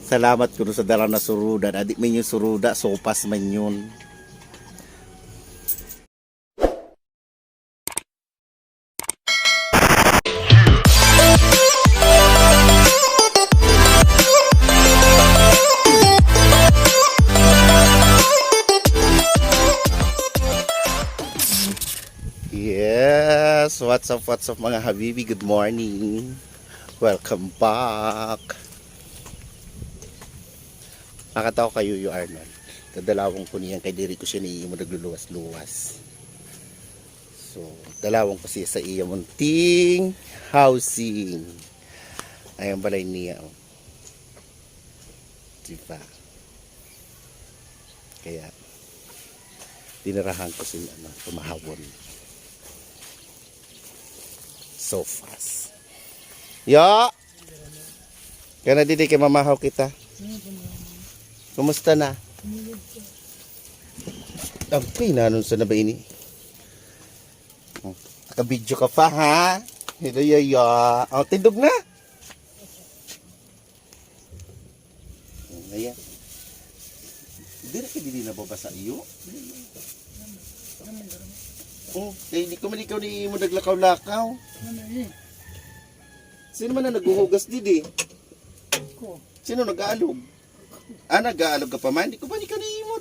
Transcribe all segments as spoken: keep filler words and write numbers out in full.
Salamat kuno sa dara na suruda. Adi man yun suruda, sopas man yun. Yes, what's up, what's up, mga habibi? Good morning. Welcome back. Makataw kayo yu Arnold. Dadalawon ko niyan kay diri ko siya naiimo nagluluwas-luwas. So, dalawon ko siya sa iya munting housing. Ayan balay niya, oh. Diba? Kaya, dinarahan ko sin, ano, tumahawon. So fast. Ya! Kana didi kay mamahaw kita. Kumusta na? Ang pinanon sa na ba ini? Oh, naka-video ka pa, ha? Hello, yaya. Oh, tindog na. Ayan. Diri ka diri nababasa iyo? Oh, eh, di ko man ikaw naiimo naglakaw-lakaw. Sino man ang naghuhugas didi? Ko. Sino nag-aalog? Ah, nag-aalog ka pa man? Di ko ba ikaw naiimo?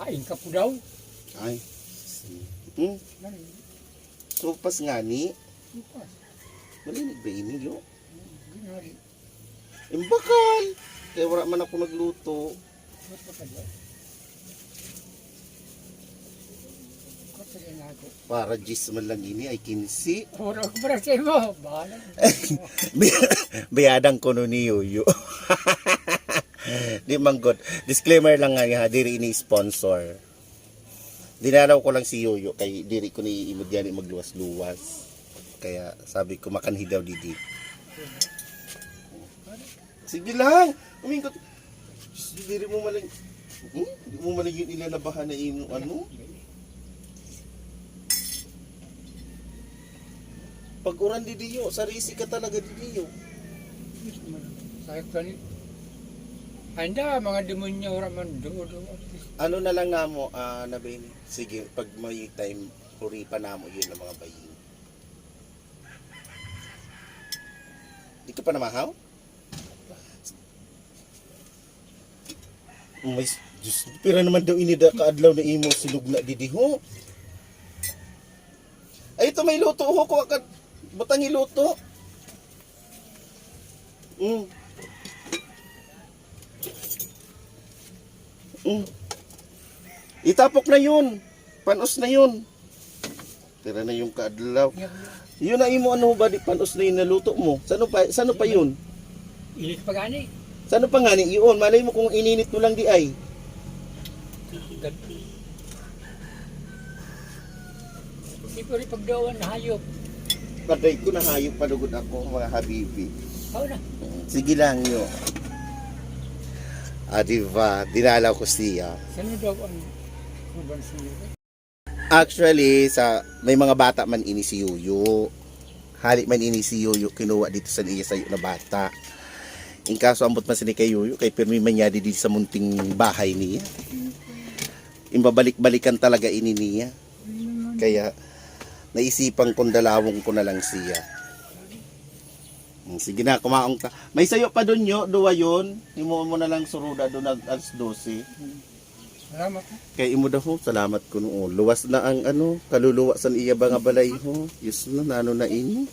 Hain ka po daw? Ay. Hmm. Sopas ngani. Sopas. Malinig ba ini, yo? Ginari. Imbakal. Kaya wala man ako nagluto. Para jis man lang ini ay kinsi. Ora ko para sa imo. Bahala. Bi-, biyadang kuno ni Yuyu. Di man gud. Disclaimer lang nga, ha, diri ini sponsor. Dinalaw ko lang si Yuyu kay diri ko naiimo diyan magluwas-luwas. Kaya sabi ko, makanhi daw didi. Sige lang. Umingkot. Diri mo maling, hmm? Di mo maling yun ilalabahan na imo, ano? Pag uran didiyo, sarisi ka talaga didiyo. Sakit ka ni. Anda, mga demonyo, ora man, do, do. Ano na lang namo, ah, na ba ini? Sige, pag may time, huripan namo yun ang mga bayi. Di ka pa namahaw? May, Diyos, pira naman daw ini da kaadlaw na imo sinugna didi, ho? Ay, ito may luto, ho, ko akad butang iluto. Mm. Mm. Itapok na yun. Panos na yun. Tira na yung kaadlaw. Yun na imo, ano ba, di panos na yung naluto mo? Sano pa, sano pa yun? Init pa gani. Sano pa ngani yun? Malay mo kung ininit mo lang di ay. Siyempre, pagdawan na hayop. Patay ko na hayop, palugod ako, mga habibi. Oo na. Sige lang, yo. Ah, di ba? Dinalaw ko siya. Saan daw ang urban siya? Actually, sa, may mga bata man ini si Yuyu. Hali man ini si Yuyu, kinuha dito sa iya sayo na bata. In kaso, ambot man sini kay Yuyu, kay pirmi man niya di, di sa munting bahay niya. Imbabalik-balikan talaga ini niya. Kaya, naisipan kong dalawon ko na lang siya. Hmm, sige na, kumaon ka. May sayo pa dun, yo, duwa yun. Himuon mo na lang suruda dun ag alas dose. Salamat, ha. Kay imo daw, ho, salamat kuno, oh. Luwas na ang, ano, kaluluwa san iya ba nga balay, ho. Yus na, nano na ini.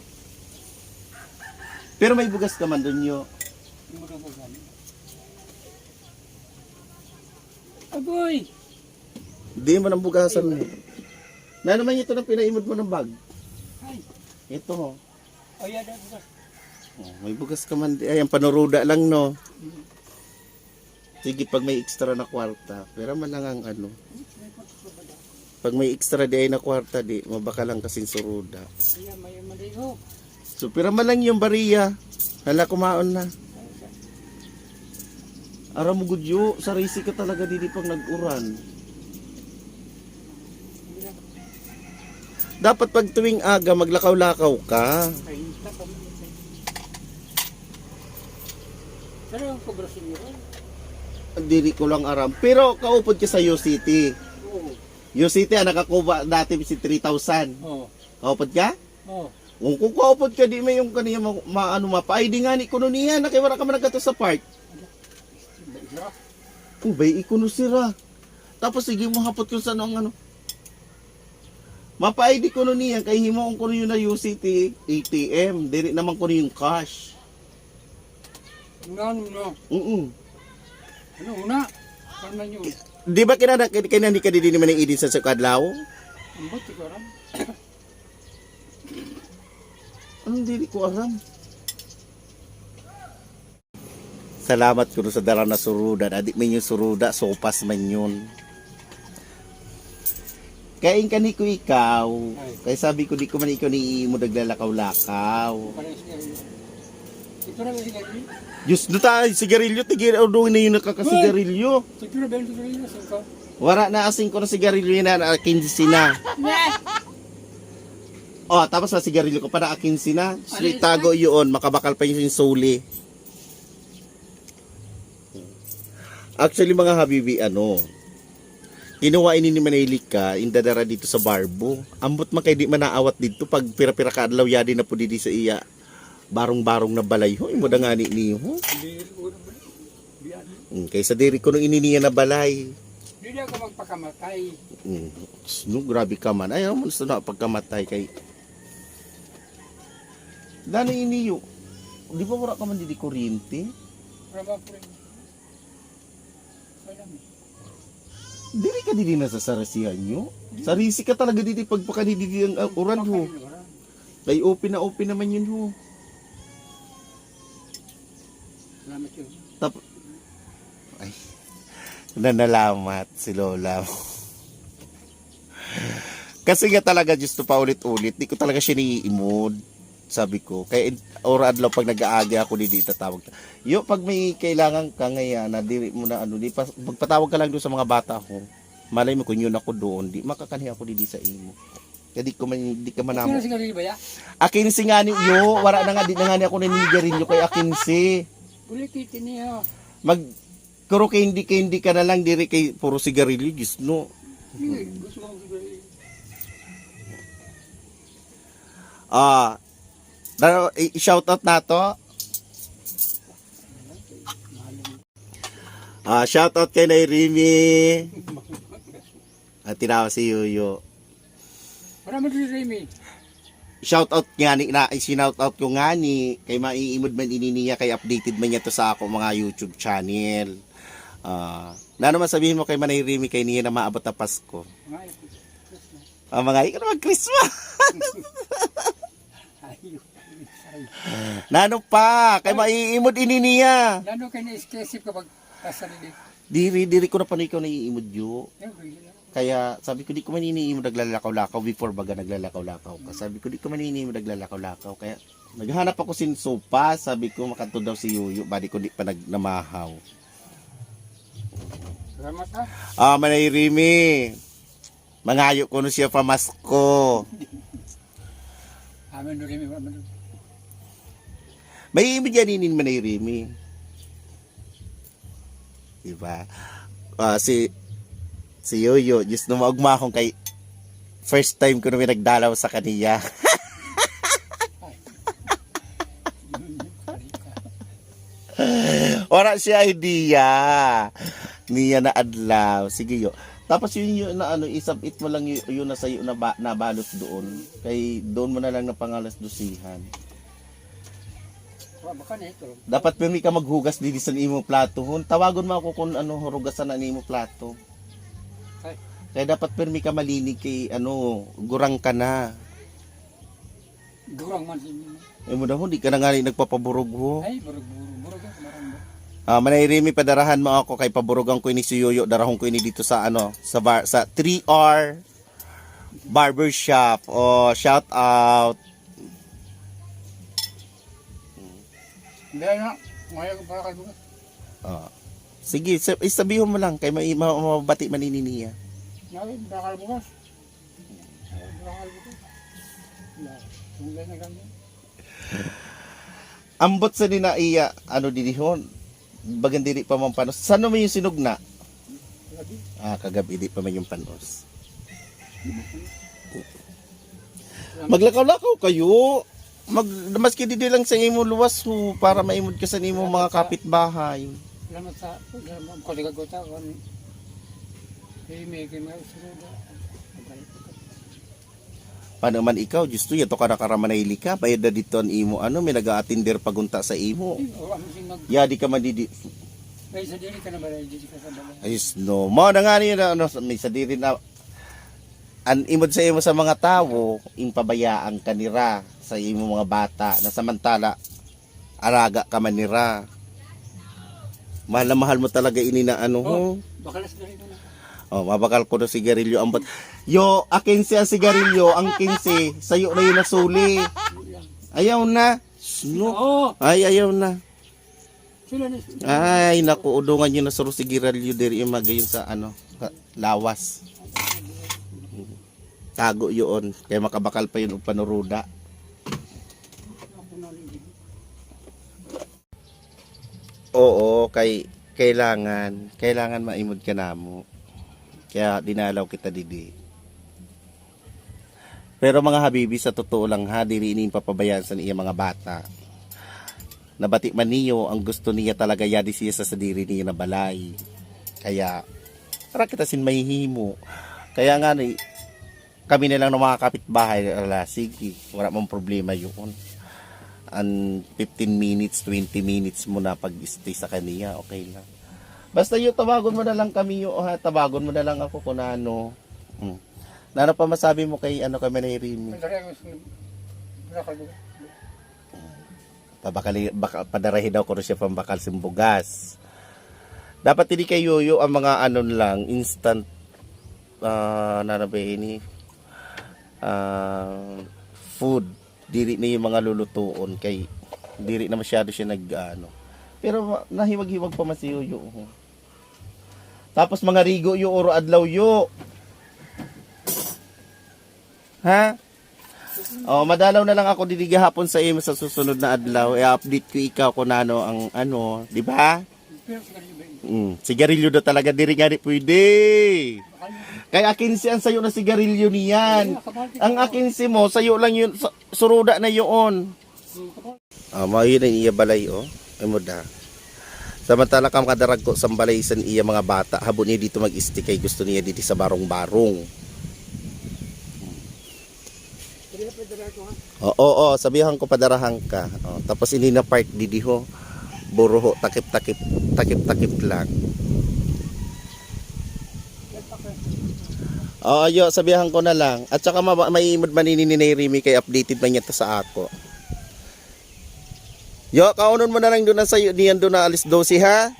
Pero may bugas ka man dun, yo. Agoy! Di mo nang bugasan mo. Na naman ito ng pinaimod mo ng bag? Ay. Ito, ho. Ay, ada bugas. Oh, may bugas ka man di. Ay, ang panuruda lang, no? Mm. Sige, pag may extra na kwarta, pera man lang ang ano. Pag may extra di ay na kwarta, di, mabaka lang kasing suruda. Ayan, may maligo. So, pira man lang yung bariya. Hala, kumaon na. Aram mo, gudyo, sarisi ka talaga didi pag nag-uran. Dapat pag tuwing aga, maglakaw-lakaw ka. Ay, tapos. Pero ang kobra sinyo ko. Diri ko lang aram. Pero kaupod ka sa U C T. Oo. U C T, ang nakakuba dati si three thousand. Oo. Kaupod ka? Oo. Kung kaupod ka, di may yung kaniya ma, ma, ano, mapa-I D ngani kuno niya, na kay wara ka man nagkato sa park. Ubay, ikuno sira. Tapos sige mo hapot kung saan ang ano. Mapa-I D kuno niya, kay himuon kuno yung na U C T, A T M, diri naman kuno yung cash. Ano, ano? Oo. Ano, una? Saan man yun? Di ba kinana, kinani ka di ni man idin sa sukadlaw? Ambot, siguro. Ang diri ko aram. Salamat kuno sa dara na suruda. Adi man yung suruda, sopas man yun. Kaya in kani ko ikaw, kaya sabi ko, di ko man ikaw ni mo naglalakaw-lakaw. Ito na ba sigarilyo? Diyos, no ta, sigarilyo, tigil, o doon na yung nakakasigarilyo. Ito na ba yung sigarilyo? Saan ka? Wara na asing ko na sigarilyo na, na kinsi na. O, tapos na sigarilyo ko pa na kinsi na. Sweet tago yun, makabakal pa yung suli. Actually, mga habibi, ano, kinuha ini ni Manilika, indadara dito sa Barbo. Ambot man kay di man naawat dito, pag pira-pira ka adlaw yadi na po didi sa iya. Barong-barong na balay ho, imo da ngani niyo ho. Hindi ko na balay. Hindi ano. Hmm, kaysa diri ko nung ini niya na balay. Hindi ako magpakamatay. Hmm, no, grabe ka man. Ayaw mo sa na pagkamatay kay. Dano iniyo. Di ba wala ka man didi kuryente? Wala ba kuryente? Wala mi. Diri ka didi na sa sarasihan nyo? Sarisi ka talaga didi pagpakani didi ang, ah, uran ho. Pagpakani uran. Kay open na open naman yun ho. Salamat yun. Tap-, ay. Nanalamat si Lola mo. Kasi nga talaga, Diyos to, paulit-ulit, di ko talaga siya naiimod. Sabi ko, kaya ora adlaw pag nag-aagi ako, di, di tatawag. Yo, pag may kailangan ka ngayon, na diri mo na ano, di pa, magpatawag ka lang doon sa mga bata ho. Malay mo, kung yun ako doon, di makakanihi ako di, di sa imo. Kaya di ko man, di ka man Ito na amo. Sigarilyo ba ya? Akin si nga ni, yo, wala na nga, di na nga ni ako naninigarilyo kay akin si. Ulit ito niya. Mag, kuro candy, candy ka na lang, diri kay puro sigarilyo, Diyos, no? Sige, gusto ko sigarilyo. Ah, da-, i-, i-shoutout na to. Ah, shoutout kay Nay Rimi. At tinawa si Yuyo. Para mo si Rimi. Shoutout nga ni, na, i-shoutout ko nga ni, kay maiimod man ini niya, kay updated man niya to sa ako mga YouTube channel. Ah, na naman sabihin mo kay Manay Rimi, kay niya na maabot na Pasko. Mga Christmas. Ah, mga ikaw naman Christmas. Ayun. Nano pa? Kay maiimod ini niya. Nano kay na-exclusive ka pag kasali din? Diri, diri ko na panoy ikaw naiimod yo. Ayun, really lang. Kaya sabi ko, di ko man iniimod naglalakaw-lakaw. Before baga naglalakaw-lakaw ka. Sabi ko, di ko man iniimod naglalakaw-lakaw. Kaya naghanap ako sin sopa. Sabi ko, makadto daw si Yuyo. Bali ko di pa nag-, namahaw. Salamat, ha? Ah, Manay Rimi. Mangayo kuno siya pamasko. Amin do Rimi, amin do. May ibig yan inin Manay Rimi. Diba? Ah, si, si Yoyo, Diyos na maugma akong kay first time ko na may nagdalaw sa kaniya. Wala siya idea. Niya na adlaw. Sige, yo. Tapos yun, yun na ano, isabit mo lang y-, yun na sa'yo na ba, nabalot doon. Kay doon mo na lang napangalas dosihan. Wa, baka na ito. Dapat pirmi ka maghugas didi sa imo plato. Hun, tawagon mo ako kung ano hurugasan na imo plato. Ay. Kaya dapat pirmi ka malinig kay ano, gurang ka na. Gurang man si Mimi. Eh, mo daw, di ka na nga rin nagpapaburog ho. Ay, burog-burog. Burog ako, marang ba? Ah, Manay Rimi, padarahan mo ako kay paburugan ko ini si Yoyo. Darahon ko ini dito sa, ano, sa bar, sa three R Barbershop. Oh, shout out. Hindi na. Ngayon ko para kay bukas. Ah. Sige, sa-, isabihon mo lang kay may ma-, mabati man ini niya. Ngayon, para kay bukas. Ambot sa di na iya, ano, didihon. Bagan diri pa man panos. San-o man yung sinugna? Ah, kagab-i di pa man yung panos. Maglakaw-lakaw kayo. Mag, maski didi lang sa imo luwas ho, para maimod ka sa imo mga kapitbahay. Salamat sa, salamat ko sa kaguta, kan, kay may, kay may suruda. Paano man ikaw, Diyos to, yato ka na karamanay lika, bayad na dito an imo, ano, may nag-a-attender pagunta sa imo. Ay, oo, ano si mag- Ya, di ka man didi. May sa diri ka na ba, didi ka sa balay? Ayos, no. Mo na nga niyo na, ano, may sa diri na, an imod sa imo sa mga tawo, ing pabayaan ka nira, sa imo mga bata, na samantala, alaga ka man nira. Mahal na mahal mo talaga ini na ano, ho. Oh, bakalas na rin na. Oh, mabakal ko na sigarilyo. Ang bat-, yo, akin siya sigarilyo, ang kinse, sayo na yun nasuli. Ayaw na. Sno. Oo. Ay, ayaw na. Sila na sila. Ay, naku, udungan nyo na suru sigarilyo diri yung magayon sa ano, ka-, lawas. Tago yun. Kaya makabakal pa yun o panuruda. Oo, kay kailangan, kailangan maimod ka namo. Kaya dinalaw kita didi. Pero mga habibi, sa totoo lang ha, diri ini papabayaan sa iya mga bata. Nabati man niyo, ang gusto niya talaga, yadi siya sa sadiri niya na balay. Kaya, para kita sin mahihimo. Kaya nga ni, kami na lang ng mga kapitbahay, ala, sige, wala mang problema yun. An fifteen minutes, twenty minutes mo na pag-stay sa kaniya, okay lang. Basta yo, tawagon mo na lang kami yo, ha, tawagon mo na lang ako kung ano. Hmm. Na ano pa masabi mo kay, ano, kay Manay Rimi? Pabakali, baka, padarahi daw ko siya pambakal sin bugas. Dapat hindi kay Yoyo ang mga ano lang, instant, ah, nana ba ini? Ah, food. Diri na yung mga lulutuon kay diri na masyado siya nag, ano. Pero ma-, nahiwag-hiwag pa man si Yoyo, oh. Tapos mga rigo yo, oro adlaw yo. Ha? Oh, madalaw na lang ako didi gahapon sa imo sa susunod na adlaw. I-update ko ikaw kung ano ang ano, di ba? Mm, sigarilyo daw talaga, diri nga di pwede. Kay akin si ang sayo na sigarilyo niyan. Ang akin si mo, sayo lang yun, sa-, suruda na yun. Ah, mao yun ang iya balay, oh. Ay mo da. Samantala ka makadarag ko sa balay sa iya mga bata, habo niya dito mag-isti kay gusto niya dito sa barong-barong. Oo, oo, sabihan ko padarahan ka. Oh, tapos ini na part didi ho. Buro ho, takip-takip, takip-takip lang. Oo, yo, sabihan ko na lang. At saka ma-, maiimod man ini ni Nay Rimi kay updated man niya to sa ako. Yo, kaunon mo na lang doon sa niyan doon na alas dose, ha?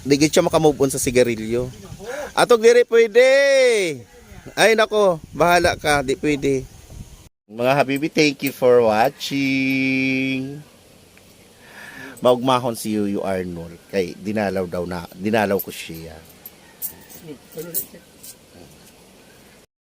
Di gid siya makamove on sa sigarilyo. Atog diri pwede. Ay, nako, bahala ka, di pwede. Mga habibi, thank you for watching. Maugmahon si Yuyu Arnold. Kay dinalaw daw na, dinalaw ko siya.